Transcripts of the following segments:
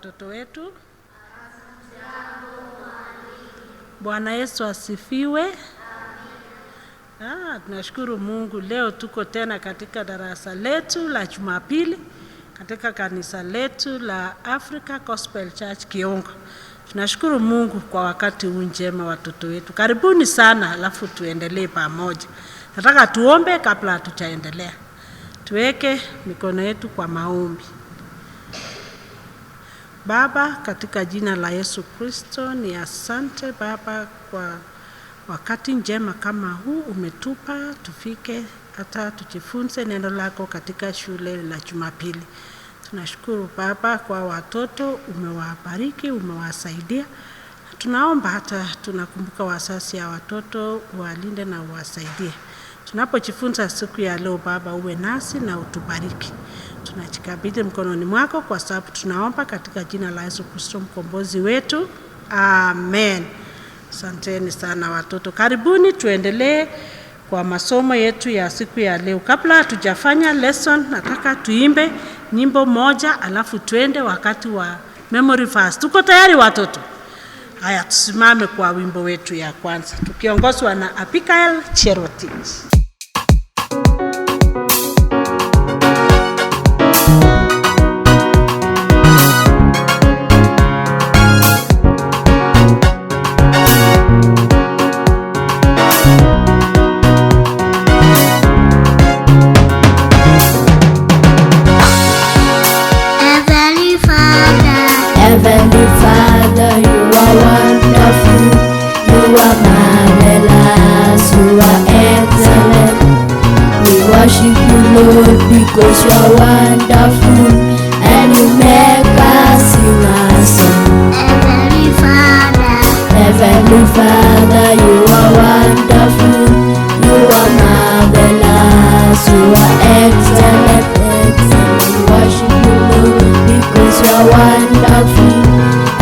Watoto wetu. Bwana Yesu asifiwe. Tunashukuru Mungu leo tuko tena katika darasa letu la Jumapili katika kanisa letu la Africa Gospel Church Kiongo. Tunashukuru Mungu kwa wakati huu njema watoto wetu. Karibuni sana, alafu tuendelee pamoja. Nataka tuombe kabla hatujaendelea. Tuweke mikono yetu kwa maombi. Baba, katika jina la Yesu Kristo, ni asante Baba kwa wakati njema kama huu umetupa tufike hata tujifunze neno lako katika shule la Jumapili. Tunashukuru Baba kwa watoto umewabariki, umewasaidia. Tunaomba hata tunakumbuka wazazi ya watoto, walinde na uwasaidie. Tunapojifunza siku ya leo Baba, uwe nasi na utubariki. Tunajikabidhi mkononi mwako kwa sababu tunaomba katika jina la Yesu Kristo mkombozi wetu. Amen. Asanteni sana watoto. Karibuni tuendelee kwa masomo yetu ya siku ya leo. Kabla hatujafanya lesson, nataka tuimbe nyimbo moja alafu tuende wakati wa memory verse. Tuko tayari watoto? Haya, tusimame kwa wimbo wetu ya kwanza tukiongozwa na Abigail Cherotich. Heavenly Father, Heavenly Father, you are wonderful, you are marvelous, you are excellent. We worship you, Lord, because you are wonderful, and you make us sing a song. Heavenly Father, Heavenly Father, you are wonderful, you are marvelous, you are excellent, excellent. We worship you, Lord, because you are wonderful,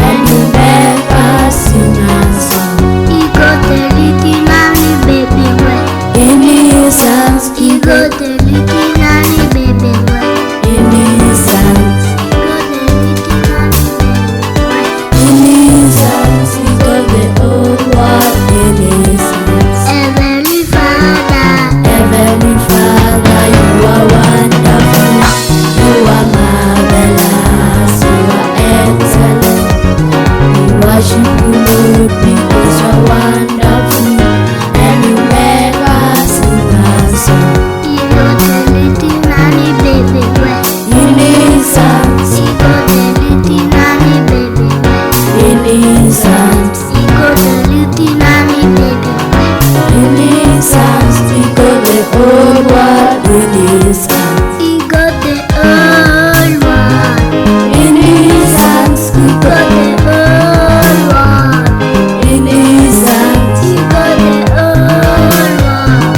and you make us sing a song. He got the little nanny baby boy. In His hands, He got the little nanny baby boy. in His hands, He got the little nanny baby boy. in His hands, He got the whole world in His hands. Heavenly Father, Heavenly Father, you are wonderful, you are marvelous, you are excellent. We worship you, Lord, because you are wonderful, and you make us sing a song. He got the little nanny baby boy. In His hands, He got the little nanny baby boy. in His hands, He got the little nanny baby boy. in His hands, He got the whole world in His hands. He got the whole world. In His hands, He Got got the whole world. in His hands. He got the whole world.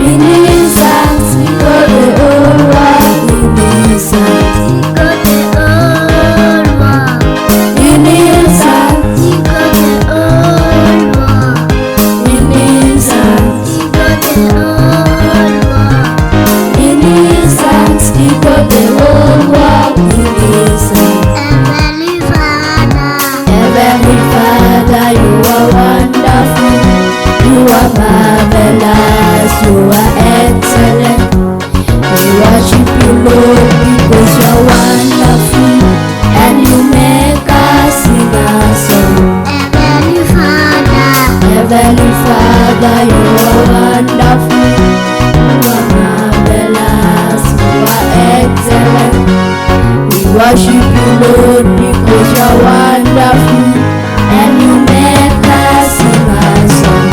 In His hands, He got the whole world in His hands. He got the whole world. In His hands, He got the whole world. in His hands, He got the whole world. in His hands, He got the whole world in His hands. Heavenly Father, Heavenly Father, you are wonderful, you are marvelous, you are excellent. We worship you, Lord, because you are wonderful, and you make us sing a song. Heavenly Father, Heavenly Father, you are wonderful, you are marvelous, you are excellent. We worship you, Lord, because you are wonderful, and you make us sing a song.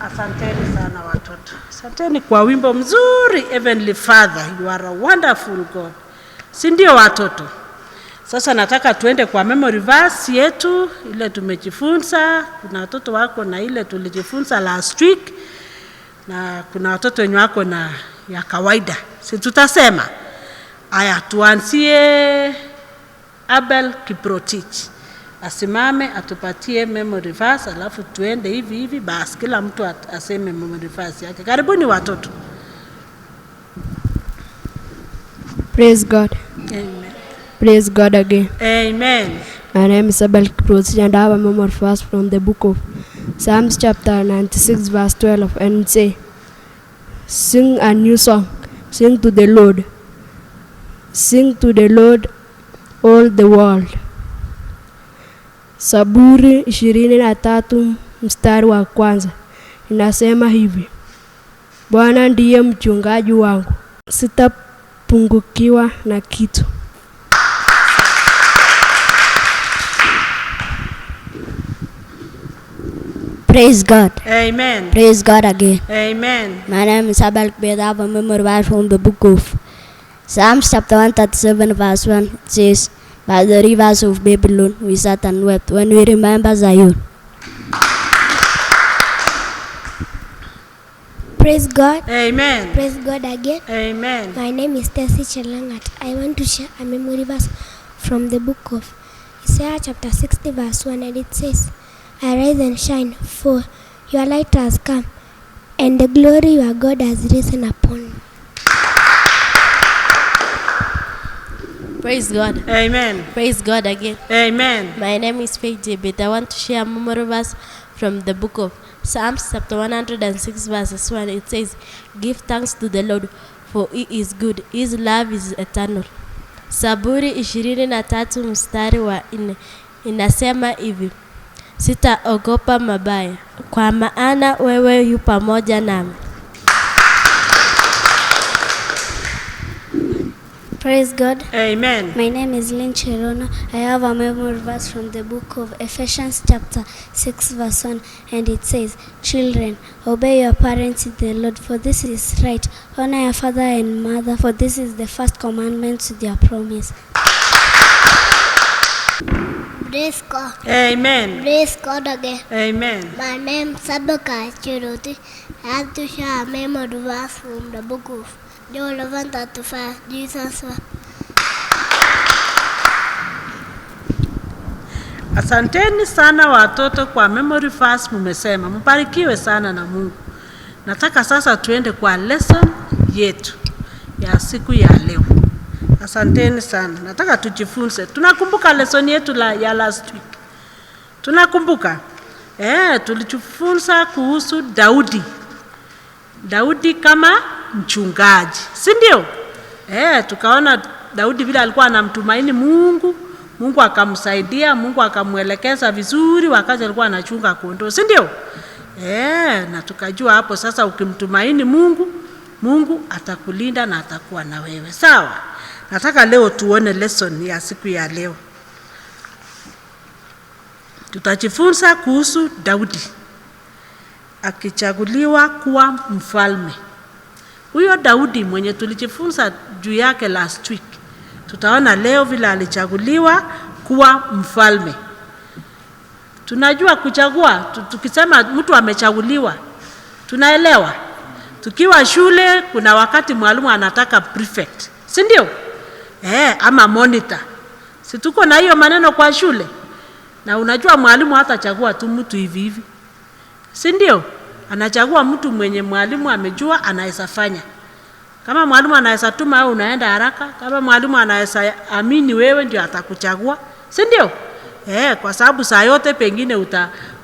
Asanteni sana watoto. Asanteni kwa wimbo mzuri Heavenly Father, you are a wonderful God. Si ndio watoto? Sasa nataka tuende kwa memory verse yetu ile tumejifunza. Kuna watoto wako na ile tulijifunza last week na kuna watoto wenye wako na ya kawaida. Si tutasema? Aya, tuanzie Abel Kiprotich asimame atupatie memory verse, alafu tuende hivi hivi, basi kila mtu aseme memory verse yake. Karibuni watoto. Praise God. Amen. Praise God again. Amen. My name is Abel Kiprotich and I have a memory verse from the book of Psalms chapter 96 verse 12 and say, Sing a new song, sing to the Lord. Sing to the Lord all the world. Zaburi 23 mstari wa kwanza inasema hivi: Bwana ndiye mchungaji wangu, sitapungukiwa na kitu. Praise God. Amen. Praise God again. Amen. My name is Abel Kbeda. I have a memory verse from the book of Psalms chapter 137 verse 1. It says, By the rivers of Babylon we sat and wept when we remember Zion. Praise God. Amen. Praise God again. Amen. My name is Tessie Chelangat. I want to share a memory verse from the book of Isaiah chapter 60 verse 1, and it says, Arise and shine, for your light has come, and the glory your God has risen upon you. Praise God. Amen. Praise God again. Amen. My name is Faith Jebet. I want to share a memory verse from the book of Psalms chapter 106 verses 1. It says, Give thanks to the Lord, for he is good. His love is eternal. Zaburi 23 mstari wa 4 inasema hivi: Sitaogopa mabaya, kwa maana wewe yu pamoja nami. Praise God. Amen. My name is Lynn Cherono. I have a memory verse from the book of Ephesians chapter 6 verse 1, and it says, Children, obey your parents in the Lord, for this is right. Honor your father and mother, for this is the first commandment to their promise. Praise God. Amen. Praise God again. Amen. My name is Sabaka Chiroti. I have to share a memory verse from the book of John 11:35. Jesus wept. Asanteni sana watoto kwa memory verse mumesema. Mbarikiwe sana na Mungu. Nataka sasa tuende kwa lesson yetu ya siku ya leo. Asanteni sana. Nataka tujifunze. Tunakumbuka lesson yetu ya last week. Tunakumbuka? Tulijifunza kuhusu Daudi. Daudi kama mchungaji, si ndio? Tukaona Daudi vile alikuwa anamtumaini Mungu, Mungu akamsaidia, Mungu akamwelekeza vizuri wakati alikuwa anachunga kondoo, si ndio? Na tukajua hapo sasa ukimtumaini Mungu, Mungu atakulinda na atakuwa na wewe. Sawa? Nataka leo tuone lesson ya siku ya leo. Tutajifunza kuhusu Daudi akichaguliwa kuwa mfalme. Huyo Daudi mwenye tulijifunza juu yake last week, tutaona leo vile alichaguliwa kuwa mfalme. Tunajua kuchagua, tukisema mtu amechaguliwa, tunaelewa. Tukiwa shule kuna wakati mwalimu anataka prefect, si ndio? Ama monitor. Si tuko na hiyo maneno kwa shule? Na unajua mwalimu hatachagua tu mtu hivi hivi, si ndio? Anachagua mtu mwenye mwalimu amejua anaweza fanya. Kama mwalimu anaweza tuma wewe unaenda haraka, kama mwalimu anaweza amini wewe ndio atakuchagua, si ndio? Kwa sababu saa yote pengine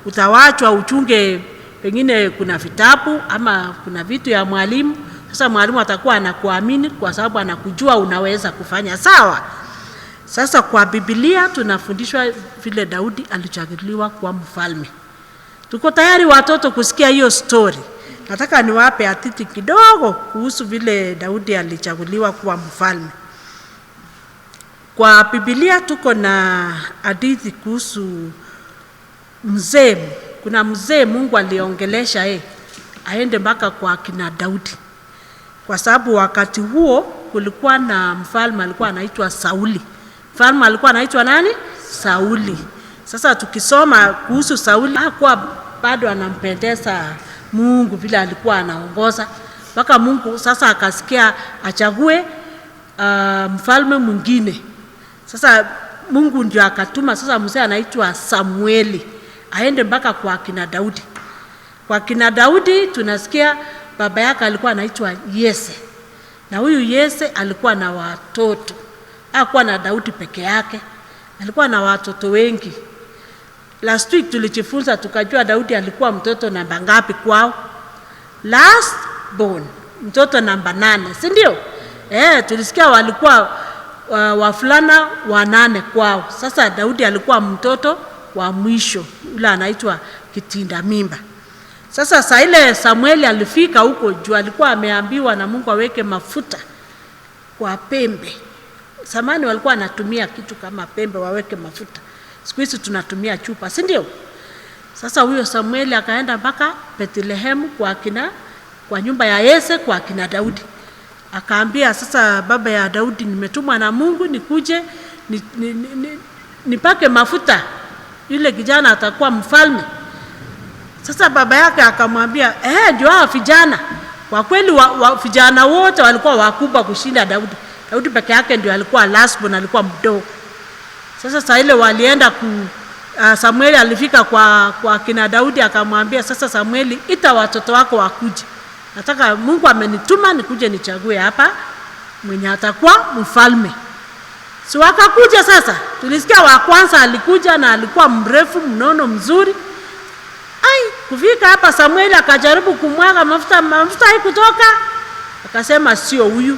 utawachwa uchunge, pengine kuna vitabu ama kuna vitu ya mwalimu. Sasa mwalimu atakuwa anakuamini kwa sababu anakujua unaweza kufanya. Sawa? Sasa kwa Biblia tunafundishwa vile Daudi alichaguliwa kuwa mfalme. Tuko tayari watoto kusikia hiyo story? Nataka niwape hadithi kidogo kuhusu vile Daudi alichaguliwa kuwa mfalme. Kwa Biblia tuko na hadithi kuhusu mzee. Kuna mzee Mungu aliongelesha aende mpaka kwa kina Daudi. Kwa sababu wakati huo kulikuwa na mfalme alikuwa anaitwa Sauli. Mfalme alikuwa anaitwa nani? Sauli. Sasa tukisoma kuhusu Sauli, hakuwa bado anampendeza Mungu vile alikuwa anaongoza. Mpaka Mungu sasa akasikia achague mfalme mwingine. Sasa Mungu ndio akatuma sasa mzee anaitwa Samueli aende mpaka kwa kina Daudi. Kwa kina Daudi tunasikia baba yake alikuwa anaitwa Yese. Na huyu Yese alikuwa na watoto. Hakuwa na Daudi peke yake, alikuwa na watoto wengi. Last week tulijifunza tukajua Daudi alikuwa mtoto namba ngapi kwao? Last born, mtoto namba 8, si ndio? Tulisikia walikuwa wavulana 8 kwao. Sasa Daudi alikuwa mtoto wa mwisho, yule anaitwa kitinda mimba. Sasa saa ile Samueli alifika huko juu, alikuwa ameambiwa na Mungu aweke mafuta kwa pembe. Zamani walikuwa wanatumia kitu kama pembe waweke mafuta. Siku hizi tunatumia chupa, si ndio? Sasa huyo Samueli akaenda mpaka Bethlehemu kwa nyumba ya Yese kwa kina Daudi. Akaambia sasa baba ya Daudi, nimetumwa na Mungu nikuje nipake mafuta yule kijana atakuwa mfalme. Sasa baba yake akamwambia, ndio hao vijana. Kwa kweli vijana wote walikuwa wakubwa kushinda Daudi. Daudi peke yake ndio alikuwa last born, alikuwa mdogo. Sasa saa ile walienda Samueli alifika kwa kina Daudi akamwambia, sasa Samueli, ita watoto wako wakuje. Nataka Mungu amenituma nikuje nichague hapa mwenye atakuwa mfalme. Si wakakuja sasa. Tulisikia wa kwanza alikuja na alikuwa mrefu, mnono, mzuri. Ai, kufika hapa Samueli akajaribu kumwaga mafuta, mafuta haikutoka. Akasema sio huyu.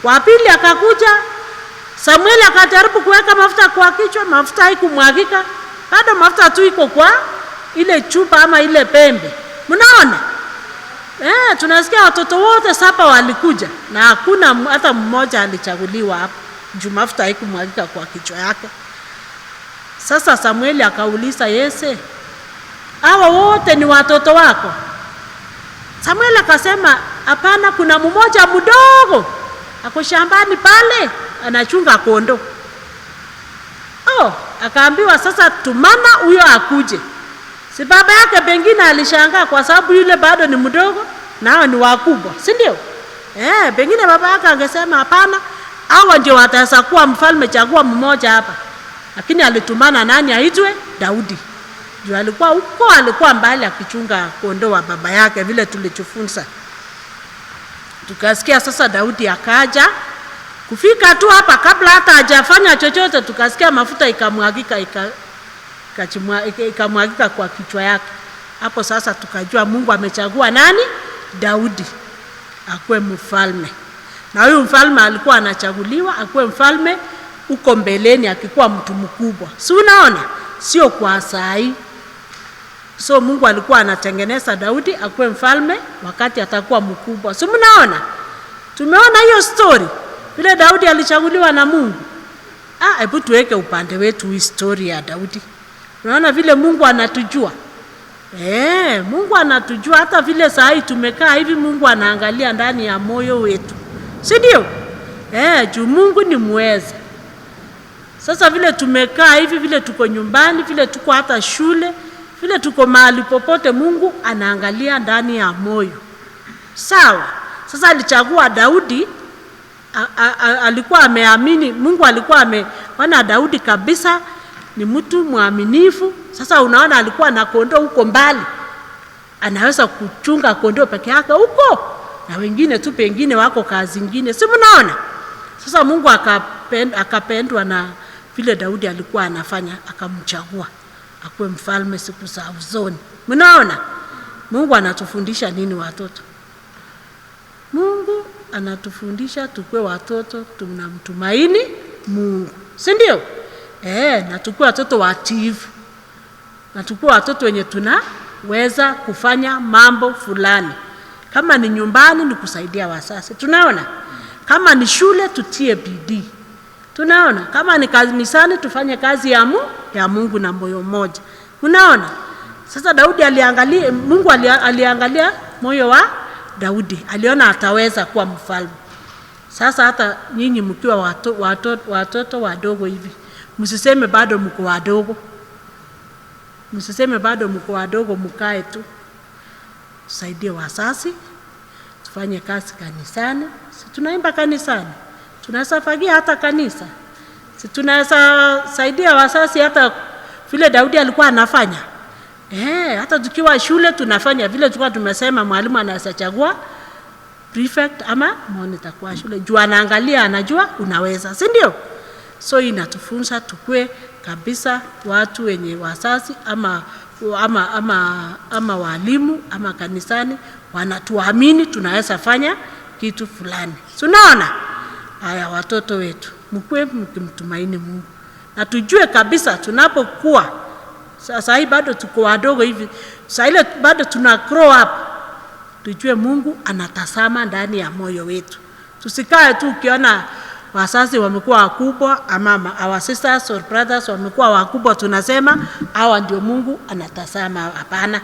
Wa pili akakuja, Samueli akajaribu kuweka mafuta kwa kichwa, mafuta haikumwagika. Bado mafuta tu iko kwa ile chupa ama ile pembe. Mnaona? Tunasikia watoto wote 7 walikuja na hakuna hata mmoja alichaguliwa hapo. Juu mafuta haikumwagika kwa kichwa yake. Sasa Samueli akauliza Yese, hawa wote ni watoto wako? Samueli akasema hapana, kuna mmoja mdogo ako shambani pale anachunga kondoo. Akaambiwa sasa tumana huyo akuje. Si baba yake pengine alishangaa kwa sababu yule bado ni mdogo na hao ni wakubwa, si ndio? Pengine baba yake angesema hapana, hawa ndio wataweza kuwa mfalme, chagua mmoja hapa. Lakini alitumana nani aitwe? Daudi. Juu alikuwa huko, alikuwa mbali akichunga kondoo wa baba yake vile tulichofunza. Tukasikia sasa Daudi akaja. Kufika tu hapa kabla hata hajafanya chochote tukasikia mafuta ikamwagika, ikamwagika kwa kichwa yake. Hapo sasa tukajua Mungu amechagua nani? Daudi akuwe mfalme. Na huyu mfalme alikuwa anachaguliwa akuwe mfalme huko mbeleni akikuwa mtu mkubwa. Si unaona? Sio kwa saa hii. So Mungu alikuwa anatengeneza Daudi akuwe mfalme wakati atakuwa mkubwa. Si mnaona? Tumeona hiyo story. Vile Daudi alichaguliwa na Mungu. Hebu tuweke upande wetu hii story ya Daudi. Unaona vile Mungu anatujua. Mungu anatujua hata vile saa hii tumekaa hivi, Mungu anaangalia ndani ya moyo wetu. Si ndio? Juu Mungu ni mweza. Sasa vile tumekaa hivi, vile tuko nyumbani, vile tuko hata shule, vile tuko mahali popote, Mungu anaangalia ndani ya moyo. Sawa. Sasa alichagua Daudi, alikuwa ameamini, Mungu alikuwa ameona Daudi kabisa ni mtu mwaminifu. Sasa unaona alikuwa na kondoo huko mbali. Anaweza kuchunga kondoo peke yake huko na wengine tu pengine wako kazi nyingine. Si mnaona? Sasa Mungu akapendwa na vile Daudi alikuwa anafanya, akamchagua akuwe mfalme siku za usoni. Mnaona? Mungu anatufundisha nini watoto? Mungu anatufundisha tukue watoto tunamtumaini Mungu. Si ndio? Na tukue watoto watiifu. Na tukue watoto wenye tunaweza kufanya mambo fulani. Kama ni nyumbani ni kusaidia wazazi. Tunaona? Kama ni shule tutie bidii. Tunaona? Kama ni kanisani tufanye kazi ya Mungu na moyo mmoja. Unaona? Sasa Daudi aliangalia, Mungu aliangalia moyo wa Daudi. Aliona ataweza kuwa mfalme. Sasa hata nyinyi mkiwa watoto wadogo hivi, msiseme bado mko wadogo. Msiseme bado mko wadogo, mkae tu. Tusaidie wazazi, tufanye kazi kanisani. Si tunaimba kanisani, tunaweza fagia hata kanisa. Si tunaweza saidia wazazi hata vile Daudi alikuwa anafanya. Hata tukiwa shule tunafanya vile tulikuwa tumesema mwalimu anaweza chagua prefect ama monitor kwa shule. Juu anaangalia, anajua unaweza, si ndio? So inatufunza tukue kabisa watu wenye wazazi ama walimu ama kanisani wanatuamini tunaweza fanya kitu fulani. Tunaona haya watoto wetu, mkue mkimtumaini Mungu na tujue kabisa tunapokuwa sasa hii bado tuko wadogo hivi, sasa ile bado tuna grow up, tujue Mungu anatazama ndani ya moyo wetu. Tusikae tu ukiona wazazi wamekuwa wakubwa ama our sisters or brothers wamekuwa wakubwa, tunasema hawa ndio Mungu anatazama. Hapana,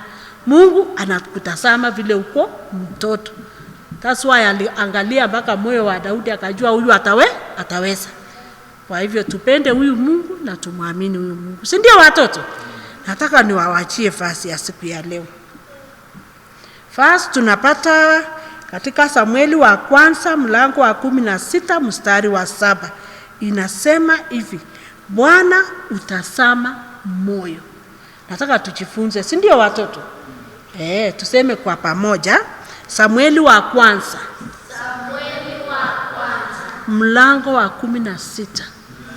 Mungu anakutazama vile uko mtoto. That's why aliangalia mpaka moyo wa Daudi akajua huyu ataweza. Kwa hivyo tupende huyu Mungu na tumwamini huyu Mungu, si ndio watoto? Nataka niwawachie fasi ya siku ya leo. First tunapata katika Samueli wa kwanza mlango wa 16 mstari wa 7. Inasema hivi, Bwana utazama moyo. Nataka tujifunze, si ndio watoto? Tuseme kwa pamoja. Samueli wa kwanza. Samueli wa kwanza. Mlango wa 16.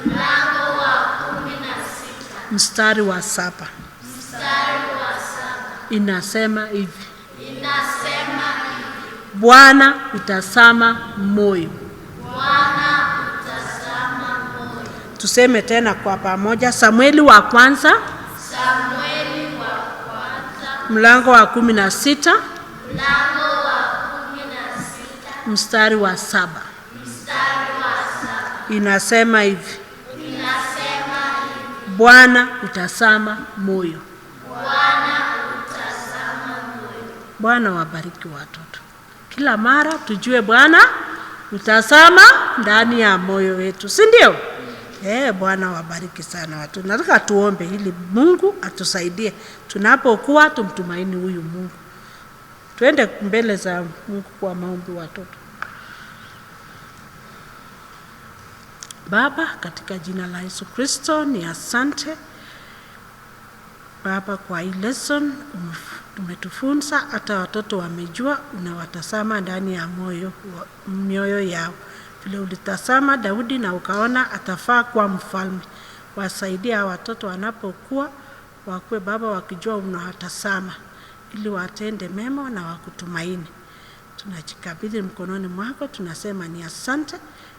Mlango wa 16. Mstari wa 7. Mstari wa 7. Inasema hivi. Inasema hivi. Bwana utazama moyo. Bwana utazama moyo. Tuseme tena kwa pamoja. Samueli wa kwanza. Samueli wa kwanza. Mlango wa 16. Mlango wa 16. Mstari wa 7. Mstari wa 7. Inasema hivi. Inasema hivi. Bwana utazama moyo. Bwana utazama moyo. Bwana wabariki watoto. Kila mara tujue Bwana utazama ndani ya moyo wetu, si ndio? Bwana wabariki sana watu. Nataka tuombe ili Mungu atusaidie tunapokuwa tumtumaini huyu Mungu. Tuende mbele za Mungu kwa maombi watoto. Baba, katika jina la Yesu Kristo, ni asante Baba kwa hii lesson umetufunza, hata watoto wamejua unawatazama ndani ya mioyo yao. Vile ulitazama Daudi na ukaona atafaa kuwa mfalme. Wasaidia watoto wanapokuwa wakue Baba wakijua unawatazama ili watende mema na wakutumaini. Tunajikabidhi mkononi mwako, tunasema ni asante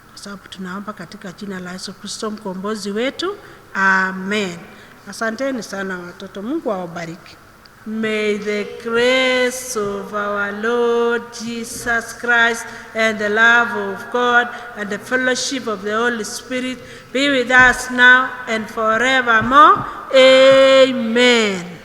kwa sababu tunaomba katika jina la Yesu Kristo mkombozi wetu. Amen. Asanteni sana watoto. Mungu awabariki. May the grace of our Lord Jesus Christ and the love of God and the fellowship of the Holy Spirit be with us now and forevermore. Amen.